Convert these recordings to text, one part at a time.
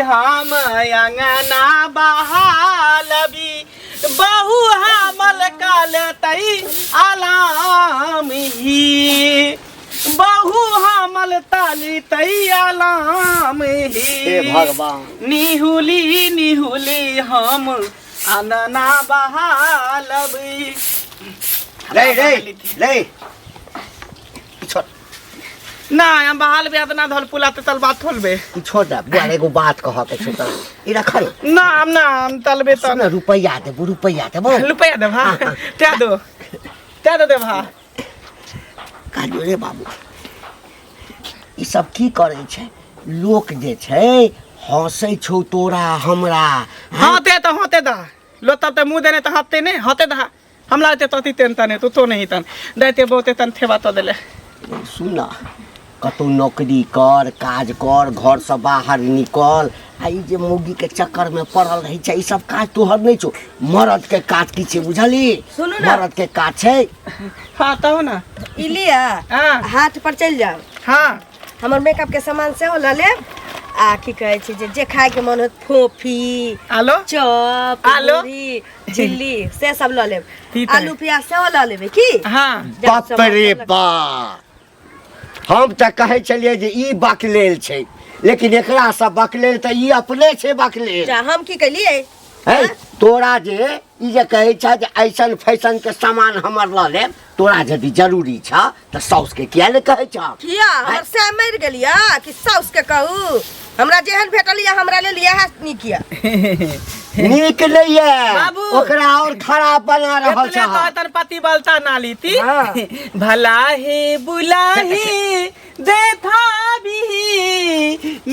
हम अंगना बहालबी बहु हमल काल तई आलाम ही बहु हमल ताली तई आलाम ही हे भगवान। निहुली निहुली हम अंगना बहालबी रे रे रे छोड़ ना हम बहाल बे ना धल पुला ते तल बात थोलबे ई छोड़ दे बुआ एगो बात कह के छो त ई रखल ना हम ना हम तलबे त सुन रुपैया देबो रुपैया देबो रुपया दे भा त्या दो त्या दो दे भा कहलियो रे बाबू ई सब की करै छै लोक जे छै हंसै छौ तोरा हमरा हते त हते दा लो तब त मुंह देने त हते ने हते दा हमरा ते तती तेन तने तू तो नहीं तन दैते बहुते तन थेबा तो देले सुन कतौ नौकरी कर काज कर घरसँ बाहर निकल आ ई जे मौगीके चक्करमे पड़ल रहै छै ई सब काज तोहर नहि छौ मरदके काज की छै बुझली सुनू ने। मरदके काज छै हाँ तहो ना ई लिअ हाँ। हाथ पर चलि जाउ हाँ हमर मेकअप के सामान सेहो लऽ लेब आ की कहै छै जे जे खायके मन होत फोफी आलो चॉप आलू? मुरही झिल्ली से सब लऽ लेब ठीक है। आलू प्याज सेहो लऽ लेबै की हाँ जब बाप सामान रे सब लऽ- बा हम तऽ कहै छलियै जे ई बकलेल छै लेकिन एकरासँ बकलेल तऽ ई अपने छै बकलेल जा हम की केलियै है तोरा जे ई जे कहै छ जे ऐसन फैशन के सामान हमर लऽ लेब तोरा यदि जरूरी छ तऽ साउस के किया ने कहै छ किया हमर सै मरि गेलिया कि साउस के कहू हमरा जेहन भेटल यऽ हमरा लेल इएह नीक यऽ नीक नहीं है बाबू। ओकरा और खराब बना रहल एतने छ तो तन पति बलता ना लीती हाँ। भला हे बुला हे देखा भी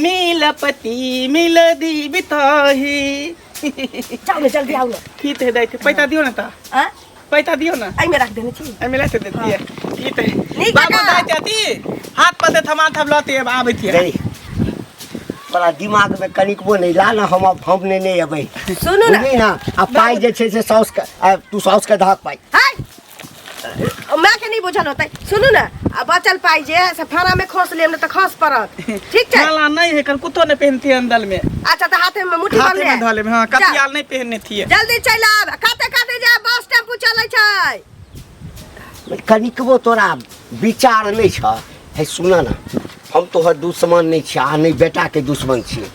मिलपति मिल दी बिताही जाउ ने जल्दी आउ ने ठीक है दैते पैसा दियो ना ता आँ पैसा दियो ना एहिमे राख देने छी एहिमे लाते देती है ठीक है नीक बाबू जकाँ। दैते अथी हाथ पर दे थमा थम लते अब आबै थिए नहीं तोरा दिमाग में कनिकबो नहीं ला ना हम हम ने नहीं अबै सुनू ने बुझली ना आ पाइ जे छै से साउस के आ, तू साउस के धक पाइ हाय माय के नहीं बुझल होतै सुनू ने आ बचल पाइ जे है से फाड़ा में खोस लेब ने तऽ खस पड़त ठीक छै माला नहीं है कल कुत्तो नहीं पहनती है अंदर में अच्छा तऽ हाथे में मुट्ठी हाथे बांध में ले धऽ लेब हाँ कतियाल नहीं पहनने थी जल्दी चलि आब काते काते जा बस टेम्पू चलै छै कनिकबो तोरा विचार नहि छ हे सुन ना हम तोहर दुश्मन नहि छियै आ नहि बेटाके दुश्मन छियै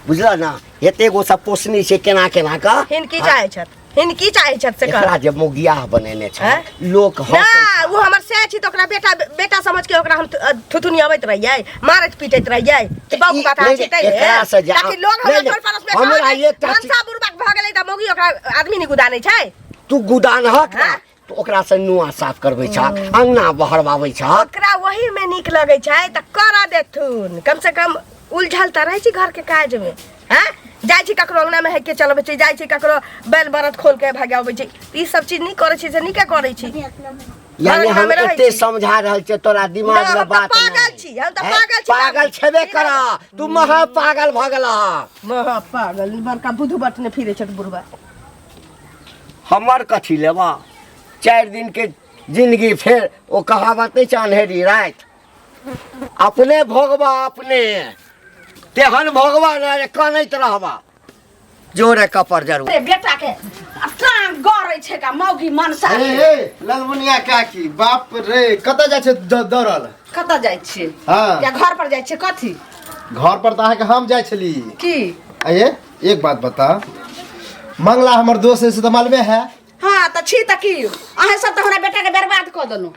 बुझल ना एते गो सब पोसने छै केना केना कऽ हिनकी चाहै छथि हिनकी चाहै छथि से कह एकरा जे मौगियाह बनेने छै हैं? लोक ना हंसै वो हमर से छी तऽ ओकरा बेटा बेटा समझ के ओकरा हम थुथुनी अबैत रहियै मारैत पीटैत रहियै तऽ ई- बाबू कथा नहि, छी तै एकरा से जे- ताकि लोग हमरा नहि, टोल पड़ोस में हमरा कहत एकटा चीज- मनसा बुढ़बाक भऽ गेलै तऽ मौगी ओकरा आदमी नहि गुदानै छै तू गुदानहक ना हाँ? तऽ ओकरा से नुआ साफ करबै छह अंगना बहरबाबै छह ओकरा वही में नीक लगै छै तऽ करऽ देथुन कम से कम उलझल तऽ रहै छी घर के काज में हैं जाइ छी ककरो अंगना में हेके चलबै छी जाइ छी ककरो बैल बरद खोल के भगाबै छी ई सब चीज नहीं करै छी से नीके करै छी यानी घर हम में रहै एते छी। समझा रहल छियै तोरा दिमाग ना, में हम तऽ बात पागल नहि। छी, हम तऽ हैं? पागल छी, पागल छेबे कर तू महा पागल भऽ गेलह महा पागल ई बड़का बुधु बटने फिरै छथि बुढ़बा हमर कथी लेबा 4 दिन के जिंदगी फेर ओ कहावत नहि छै अन्हेरी राति अपने भोगबा अपने तेहन भोगबा ना जे कनैत रहबा जोरे कपर जरूर रे बेटा के टांग गड़ै छै का मौगी मनसा हे हे ललमुनिया काकी बाप रे कतऽ जाइ छै दौड़ल कतऽ जाइ छियै हाँ। या घर पर जाइ छियै कथी घर पर तऽ अहाँके हम जाइ छली की अये एक बात बता मंगला हमर दोस्त है से तऽ मालूमे है हाँ तऽ छी तऽ की अहाँ सब तऽ हमरा बेटा के बर्बाद कऽ देलहुँ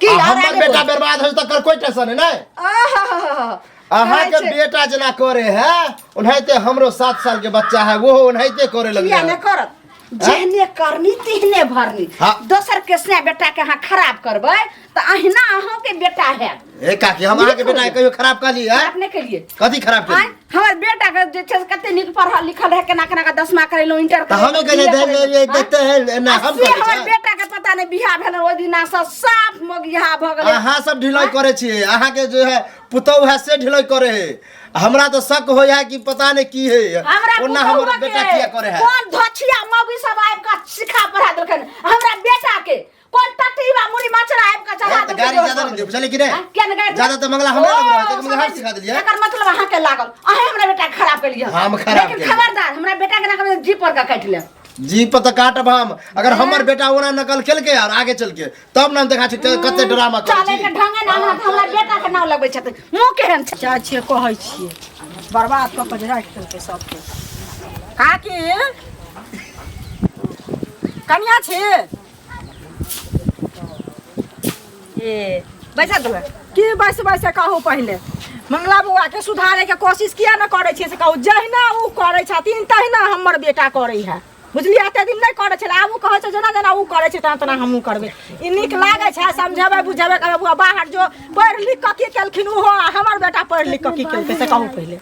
की आ और हमर आगे बेटा बोल। बर्बाद हो तकर कोई टेंशन है नहीं आहा, अहाँ के कहै छै, बेटा जेना करे है ओनाहिते हमरो 7 साल के बच्चा है वो ओनाहिते करे लगले किया है ने करत जेहने करनी तेहने भरनी हाँ। दोसर के से बेटा के अहाँ खराब करबै तऽ अहिना अहाँ के बेटा हैत ए काकी हम अहाँ के बेटा के कहियो खराब कहली है खराब नहि केलिए कथी खराब आँय, केली हमर बेटा के जे छै से कते नीक पढ़ल लिखल रहे केना केना के दसमा करेलहुँ इंटर तऽ हमे कहलियै करेलहुँ, दे ले देते है ना हम से करै हमर छै बेटा के पता नहि बियाह भेल ओहि दिना से साफ मोगिया भऽ गेलै अहाँ सब ढिलाई करे छियै अहाँ के जो है पुतहु है से ढिलाई करे है हमरा तो शक हो है कि पता नहीं की है हमरा ओना पुतहुआ हमर बेटा के किया करे है कोन धोछिया मौगी सब आबि कऽ सिखा पढ़ा देलखिन हमरा बेटा के कोन टटीबा मुड़ी मचरा आबि के चढ़ा तऽ गाड़ी ज्यादा नहि दियौ, बुझलियै कि नहि? हाँ, किया नहि गाड़ी ज्यादा तऽ मंगला हमरा लग रहै, तऽ मंगला हम सिखा देलियै। एकर मतलब अहाँ के लागल अहें हमरा बेटा के खराब केलियै हम खराब लेकिन केलियै। खबरदार हमरा बेटा के ना कभी जी पर के काटि लेब जी पर तऽ काटब हम अगर हमर बेटा ओना नकल केलकै और आगे चल के तब ने हम देखा छी कते ड्रामा करै चले छी के ढंगे ना हमरा हमरा बेटा के नाम लगबै छथिन मुँह केहन छै जाइ छियै कहै छियै बर्बाद कऽ कऽ जे राखि देलकै सबके काकी कनिया छी ए बैसा दू की बैस बैस कहू पहिले मंगला बौआ के सुधारे के कोशिश किया ने करै छियै से कहू जहिना ओ करै छथिन तहिना हमर बेटा करै है बुझलियै एते दिन नहि करै छलै आब ओ कहै छै जेना जेना ओ करै छै तेना तेना हमहूँ करबै ई नीक लागै छै समझेबै बुझेबै कहबै बौआ बाहर जो पढ़ि लिख कऽ की केलखिन ओहो आ हमर बेटा पढ़ि लिख कऽ की केलकै से कहू पहिले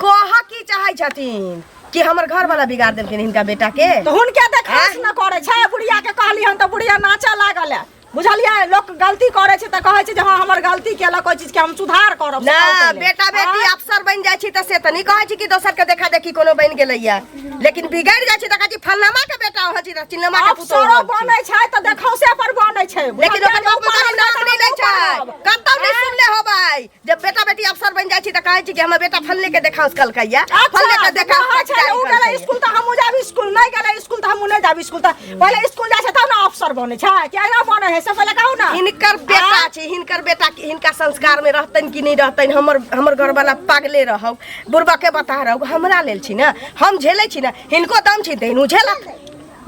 कह की चाहै छथिन कि हमर घर वाला बिगाड़ देलखिन हिनका बेटा के तऽ हुनके देखास न करै छै बुढ़िया के कहली हन तऽ बुढ़िया नाचऽ लागल है बुझलियै लोक गलती करै छै तऽ कहै छै जे हँ हमर गलती केलक ओहि चीजके हम सुधार करब से ना कहू पहिले। बेटा बेटी आँय? अफसर बनि जाइ छै तऽ से तऽ नहि कहै छै कि दोसर के देखा देखी कोनो बनि गेलैया लेकिन बिगड़ि जाइ छै तऽ कहै छै फलनामा के बेटा होइ छै तऽ चिलनामा के पुतोह अफसरो होइ छै। बनै छै तऽ देखौसे पर बनै छै लेकिन ओकर बाप बुझलियै? महतारी नाम नहि लै छै कतौ नहि सुनले होबै जब बेटा बेटी अफसर बनि जाइ छै तऽ कहै छै कि हमर बेटा फलने के देखाउस कलकैया फलने के देखाउस कहै छै ओ गेलै स्कूल तऽ हमहूँ जायब स्कूल नहि गेलै स्कूल तऽ हमहूँ नहि जायब स्कूल तऽ पहिले स्कूल जाइ छै तब ने अफसर बनै छै कि एना बनै है से पहिले कहू ने हिनकर बेटा छै हिनकर बेटा के हिनका संस्कार में रहतनि कि नहि रहतनि हमर हमर घरवाला पागले रहौ बुढ़बा के बता रहौ हमरा लेल छी ने हम झेलै छी ने हिनको दम छै तऽ हिनू झेलत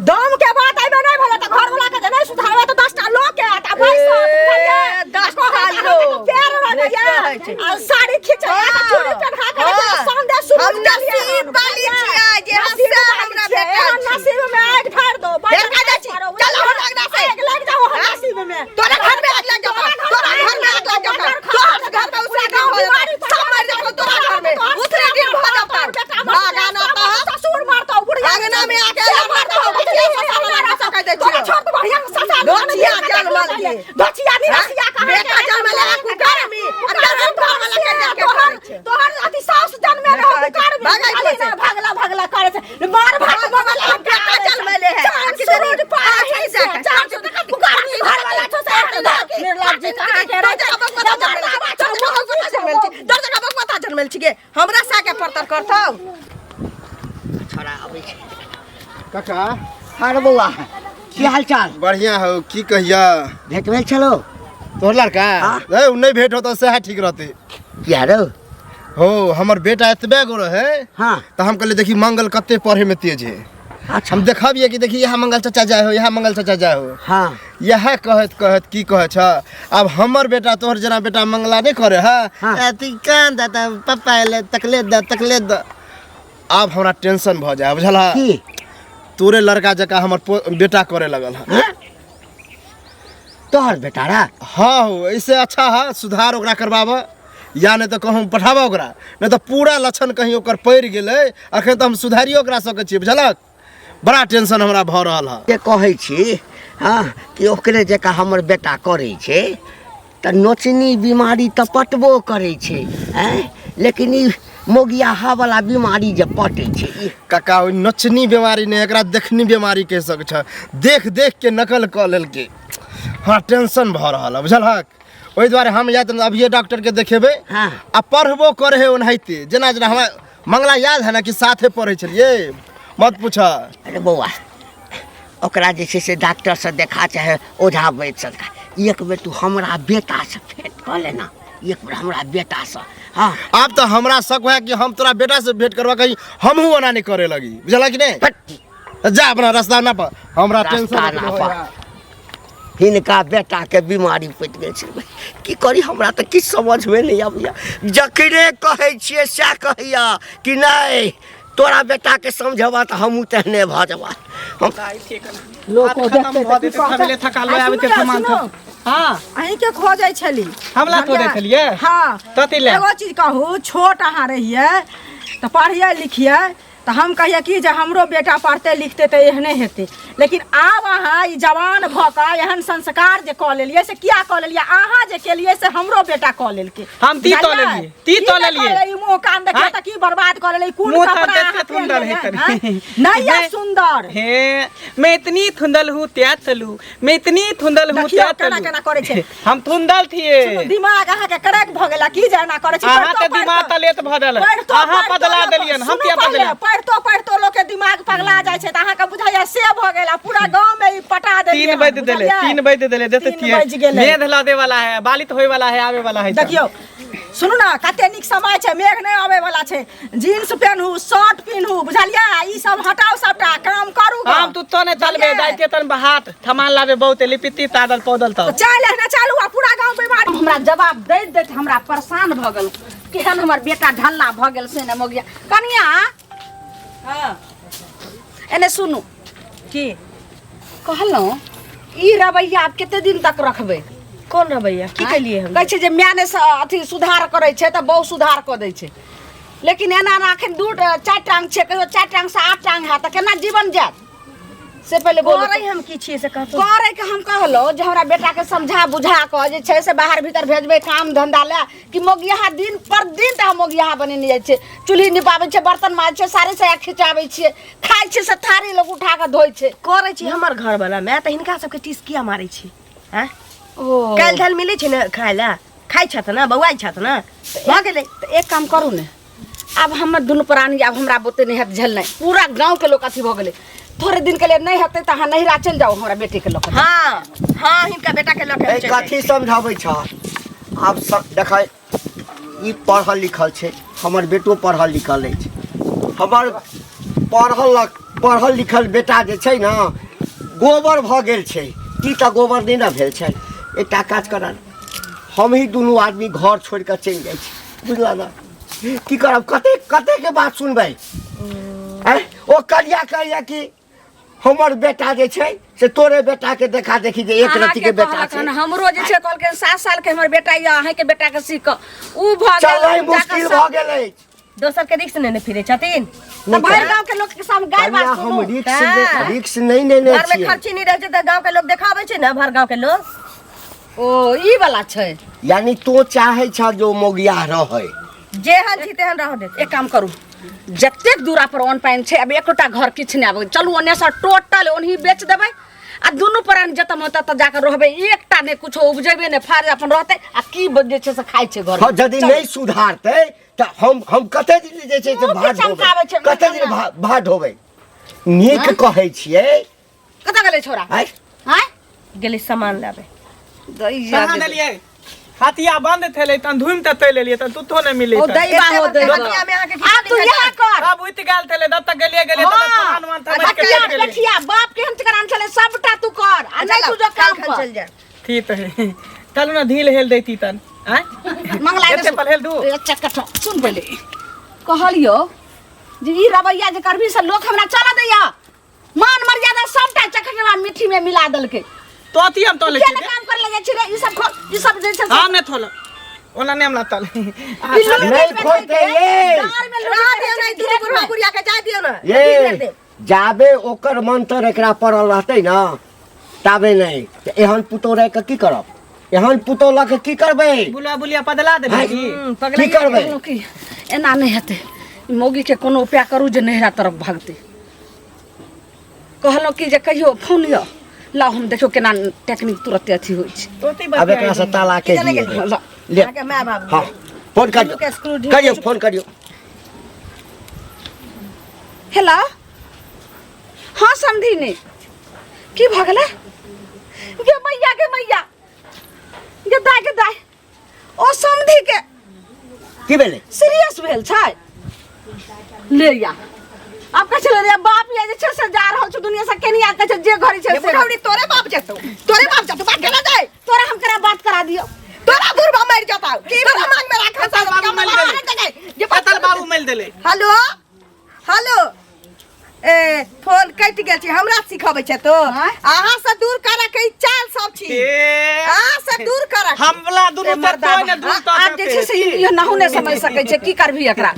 दम के बात आइबे नहि भेलै तऽ घरवला के जे नहि सुधारबै तऽ 10 टा लोक के आयत आ बैसत बुझलियै? 10 टा कहत लोक। अहाँके पैर रंगैया नहि कहै छै। आ साड़ी खिचैया तऽ चूड़ी पेन्हा के हाँ। रखै संदेश शुरू हम नसीब वाली छियै जे नसीब हंसा वाली हमरा छियै। भेटल एहन छी। नसीब में आगि ढारि दो फेर कहाँ जाइ छी? चल हमरा अंगना से। आगि लागि जाओ हम हाँ? नसीब में तोरा घर में आग लग जाता तोरा घर में आग लग जाता तोहर घर में उसरे दिन हो जाता सब मर जाता तोरा घर में उसरे दिन हो जाता भागाना तो ससुर मारतो बुढ़िया अंगना में आके अल्लाह मारतो बिटिया ससा वाला रास्ता कह दे तोरा छियो छोड़ तो बढ़िया ससा धोतिया जनमल के। धोतिया निरसिया कहाँ बेटा जनमल है, कुकर्मी। आ तोहर घर वाला के जाके तोहर करै छै। तोहर अथी सास जनमे रहो कुकर्मी भागै खाली छै। ना भगला भगला करे छै मार भात भगला बेटा जनमले है। चांद सूरज पार है से चांद कुकर्मी घर वाला छो से निर्लज्ज कहाँ के रे जनमल छी गे हमरा साके परतर करतौ छोड़ा अबै छै काका हँ रे बौआ की हाल चाल बढ़िया हो की कहिया भेट भेल छलो तोहर लड़का हाँ। ए उ नहीं भेंट होता सएह ठीक रहते किया रौ हो हमर बेटा एतबे गो रहे हाँ तऽ हम कहलियै देखी मंगल कते पढ़े में तेज है अच्छा हम देखबियै कि देखी यहाँ मंगल चाचा जाय हो यहाँ मंगल चाचा जाय हो हाँ इएह कहैत कहैत की कहै छ आब हमर बेटा तोहर जेना बेटा मंगला नहि करे है हाँ। अथी कान दे तऽ पप्पा एलै तकले दे तकले दे आब हमरा टेंशन भऽ जाय बुझल है की तोरे लड़का जकाँ हमर बेटा करे लगल है तोहर बेटा रा हाँ हो ऐसे अच्छा है सुधार ओकरा करबाबऽ या नहीं तऽ कहूँ पठाबऽ ओकरा नहीं तऽ पूरा लक्षण कहीं ओकर पड़ि गेलै अखन तऽ हम सुधारियो ओकरा सकै छियै बुझलक बड़ा टेंशन हमरा भऽ रहल है जे कहै छी हँ कि ओकरे जकाँ हमर बेटा करै छै तऽ नोचनी बीमारी तऽ पटबो करै छै आँय लेकिन ई मोगियाहा वाला बीमारी जे पटै छै ई काका ओहि नचनी बीमारी नहि एकरा देखनी बीमारी कहि सकै छ देख देख के नकल कऽ लेलकै हमरा टेंशन भऽ रहल है बुझलहक ओहि दुआरे हम या तऽ अभिये डॉक्टरके देखेबै हाँ। आ पढ़बो करै है ओनाहिते जेना जेना हमरा मंगला याद है ने कि साथे पढ़ै छलियै मत पूछ अरे बौआ ओकरा जे छै से डॉक्टरसँ देखा चाहे ओझा वैद्यसँ देखा एक बेर तू हमरा बेटासँ भेँट कऽ लेना एक बेर हमरा बेटासँ हाँ आब तऽ हमरा शक हुए कि हम तोरा बेटासँ भेंट करबा कहीं हमहूँ ओना नहि करे लगी बुझलह कि नहि बट जा अपना रास्ता ना पर हमरा रास्ता टेंशन ना पर। हिनका बेटाके बीमारी पटि गेल छै की करी हमरा तऽ किछु समझमे नहि अबैया जकरे कहै छियै सएह कहैया कि नहि तोरा बेटाके समझेबा तऽ हमहूँ तेहने भऽ जेबा हम लोक हाथ खतम भऽ जेतै, थकले थकाल आबै छै सामान सब। हाँ अहीं के खोजै छली हमरा खोजै छलियै? हाँ कथी लए? एगो चीज कहू छोट अहाँ रहियै तऽ पढ़ियै लिखियै तऽ हम कहियै कि जे हमरो बेटा पढ़तै लिखतै तऽ एहने हेतै लेकिन आब अहाँ ई जवान भऽ कऽ एहन संस्कार जे कऽ लेलियै से किया कऽ लेलियै अहाँ जे केलियै से हमरो बेटा कऽ लेलकै हम ती तऽ बुझलियै? लेलियै, ती की तऽ ने लेलियै। कऽ लेलियै? मुँह कान देखियौ हाँ? तऽ की बर्बाद कऽ लेलियै कोन मुँह तऽ कपड़ा देखते अहाँ पहिन थुंदल है लेलियै, कनी। हाँ? नहि यऽ सुन्दर हे मैं इतनी थुंदल हूँ त्या चलू मैं इतनी थुंदल हूँ देखियौ त्या केना चलू केना करै छै हम थुंदल थिए सुनू, दिमाग अहाँके क्रैक भऽ गेला की जे एना करै छी अहाँ पढ़ितो तऽ दिमाग पढ़ितो- तलेत भऽ देल पढ़ितो अहाँ पढ़ितो बदला लोक- देलियन हम सुनू किया पहिले, बदला पढ़ितो पढ़ितो लोक के दिमाग पगला जाइ छै तऽ अहाँके बुझाइया से भऽ गेल आ पूरा गाँव में ई पटा देलियै 3 हन, बज देले बुझलियै? 3 बज देले देते तीन थिए बाजि गेलै। मेघ लादे वाला है बालित होए वाला है आवे वाला है तऽ। देखियौ सुनू ने कते नीक समय छै मेघ नहि आबै वाला छै जीन्स पेन्हू शर्ट पेन्हू बुझलियै ई सब हटाउ सबटा काम करू गऽ। हम तू तो ने चलबे बुझलियै? जाय के तन बहात थमान लाबे बहुते लिपिती तादल पौदल तब चल एहने चालू आ पूरा गाँव बीमारी हमरा जवाब दैत दैत हमरा परेशान भऽ गेल केहन हमर बेटा ढल्ला भऽ गेल से ने मोगिया कनिया हाँ एने सुनू की कहलहुँ ई रवैया आब कते दिन तक रखबै कोन रवैया की केलिए हम कहै छै जे माय ने अथी सुधार करै छै तऽ बहु सुधार कऽ दै छै लेकिन एना एना एखन दू चारि टांग छै कहियो चारि टांग से आठ टांग हैत तऽ केना जीवन जायत से पहिले बोलू करै हम की छियै से कहतो करे के हम कहलहुँ जे हमरा बेटाके समझा बुझा कऽ जे छै से बाहर भीतर भेजबै काम धंधा लए कि मोगियाहा दिन पर दिन तऽ मोगियाहा बनेने जाइ छै चूल्ही निपाबै छै बर्तन माजै छै साड़ी साया खिचाबै छियै खाइ छियै से थारी लोक उठा कऽ धोइ छै करै छी हमर घर वाला मे तऽ हिनका सबके टीस किया मारै छी आँय ओ काल्हि धाल मिलै छै ने खाय लए खाइ छथि ने बौआइ छथि ने भऽ गेलै तऽ एक काम करू ने आब हमर दुनू प्राणी आब हमरा बोते नहि हैत झेलनाइ पूरा गाँवके लोक अथी भऽ गेलै थोड़े दिनके लिए नहि हेतै तऽ अहाँ नैहरा चलि जाउ हमरा बेटीके लऽ कऽ हाँ हाँ हिनका बेटा के लऽ के ए चलि जाइ। कथी समझाबै छह आब देखै ई पढ़ल लिखल छै हमर बेटो पढ़ल लिखल अछि हमर पढ़ल पढ़ल लिखल बेटा जे छै ने गोबर भऽ गेल छै ई तऽ गोबर नहि ने भेल छै एकटा काज कर हमही दुनू आदमी घर छोड़ि कऽ चलि जाइ छी बुझल ने की करब कतेक कतेकके बात सुनबै आँय ओ करिया कहैया कि हमर बेटा जे छै से तोरे बेटा के देखा देखी जे एक रत्ती के बेटा कहलक छै हन, हमरो जे छै कहलकै 7 साल के हमर बेटा यऽ अहाँके बेटा के सीख कऽ उ भऽ गेल चलनाइ जाकऽ मुश्किल सब- भऽ गेल अछि दोसर के रिक्स ने ने फिरे छथिन तऽ भरि गाँव के लोक के सामने गारि कनिया बात हम सुनू रिक्स हाँ। रिक्स नहि लेने घर में छियै खर्ची नहीं रहै छै तऽ गाँव के लोग देखाबै छै ने भर गाँव के लोग ओ ई वाला छै यानी तो चाहे छ जो मोगिया रहै जेहन छी तेहन रह देते एक काम करू जतेक दूरा पर अन्न पानि छै आब एकोटा घर किछु नहि आबै चलू ओन्नेसँ टोटल ओनही बेच देबै आ दुनू प्राणी जतऽ मन ततऽ जाकऽ रहबै एकटा नहि कुछो उपजेबै नहि फाड़ अपन रहतै आ की जे छै से खाइ छै घर हँ यदि नहि सुधारतै तऽ हम हम कते दिन जे छै से मुँह भात के चमकाबै ढोबै छै, कते दिन भात ढोबै नीक कहै छियै कतऽ गेलै छोरा आँय आँय गेली सामान लाबे दैया कहाँ देलियै हाथिया बंद थेले तन धूम त तै लेलियै तन तुतो नहि मिले ओ दैबा हो दैबा हटिया में अहाँके आब तू इएह कर अब उठ गेल थेले तब तक गेलियै गेलियै तब तक सामान उमान थमैल के हटिया चलि गेलियै पेठिया बाप के हम करान छलै सबटा तू कर आ नहि तू जो काम काल्हि कर चल जाए ठीक है चलू ना ढील हेल दैती तन आँय मंगला एते पलहेल दू चक्कर सुन पहिले कहलियो जे ई रवैया जे करबी से लोक हमरा चला दैया मान मर्यादा सबटा चखटवा मिट्टी में मिला देलकै तो अथी हम तोले किया ने काम करे लगे छी रे ई सब ई सब जे छै हम ने थोलो ओना ने हमरा तले ई लोग नहीं बेच बेच खोलते के ये। डाँर में लुढ़क रह रहै दियौ छै, ने दुनू घेट बुढ़वा में। बुढ़िया के जाय दियौ ने ये जाबे ओकर मंत्र एकरा पड़ल रहतै ने ताबे नहि तऽ एहन पुतोह रहि कऽ की करब एहन पुतोह लऽ कऽ की करबै बुला बुलिया बदला देबै की की करबै कहलहुँ की एना नहि हेतै ई मौगीके कोनो उपाय करू जे नैहरा तरफ भागतै कहलहुँ कि जे कहियो फोन यऽ लाउ हम देखियौ केना टेक्निक तुरते अथी होइ छै तोती अब एकरा से ताला के दिए ला, ले अहाँके माय बाप हाँ फोन दुनू के करियो स्क्रू ढील करियो फोन करियो हेलो हाँ समधिनी की भऽ गेलै गे मैया गे मैया गे दाय गे दाय ओ समधि के की भेलै सीरियस भेल छै ले या आब कहै छलै रे बाप या जे छै से जा रहल छै दुनिया से केनिया कहै छै जे घड़ी छै से बुढ़ौनी तोरे बाप जेतौ तोरे बाप जेतौ बात केना जाय तोरा हम करा बात करा दियो तोरा बुढ़बा मरि जेतौ तोरा मांग में राखल कतल बाबू मरि गेलै जे कतल बाबू मरि देलै हेलो हेलो ए फोन कटि गेल छै हमरा सिखबै छै तो आँय? अहाँ से दूर करे के ई चाल सब छी ए अहाँ से दूर करे के। हमला दुनू ए से मर्दा कोई ने दूर आब जे छै से ई नहु नहि समझ सकै छै की करबही एकरा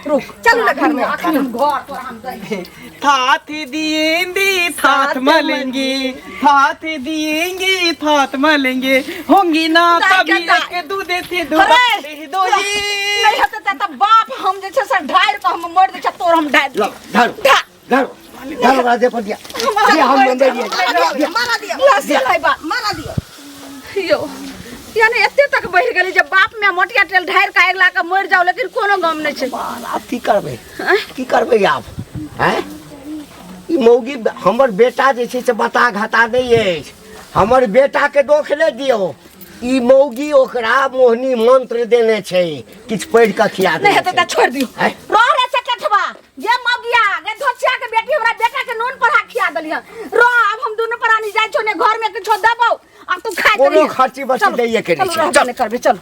रुक चलू ना घर में। अखन हम घर तोरा हम दै छी। थाथ दिएंगी थाथ मलेंगी, थाथ दिएंगी थाथ मलेंगे, होंगी ना दाई कभी के दाई। एक दूधे थे दो अरे! दो ही। नहि हेतै तऽ बाप हम जे छै से ढारि कऽ हम मरि दै छै तोर हम ढारि लो धरो ढा- धरो धरो ओकरा दे पर दिया दिया हम मंदिर दिया दिया। मारा दियौ। लस्सी लाइबा। मारा दियौ। यौ यानी एते तक बढ़ि गेलै जे बाप में मोटिया तेल ढारि कऽ आगि ला कऽ मरि जाउ लेकिन कोनो गम नहि छै। आब की करबै, की करबै आब? आँय, ई मौगी हमर बेटा जे छै से बता घाता नहि अछि। हमर बेटाके दोख नहि दियौ, ई मौगी ओकरा मोहिनी मंत्र देने छै, किछु पढ़ि कऽ खिया नहि देने हेतै तऽ छै। छोड़ि दियौ। आँय? रह रे चकठवा ये मौगिया गे धोचिया के बेटी, हमरा बेटा के नून पढ़ा खिया देलियन। रह, आब हम दुनू प्राणी जाइ छौ ने घर में किछो देबौ आ तू खाइत कोनो रहिहे। खर्ची बर्ची चलू, दैये के नहि चलू, छै। रहबे चल। नहि करबै, चलू।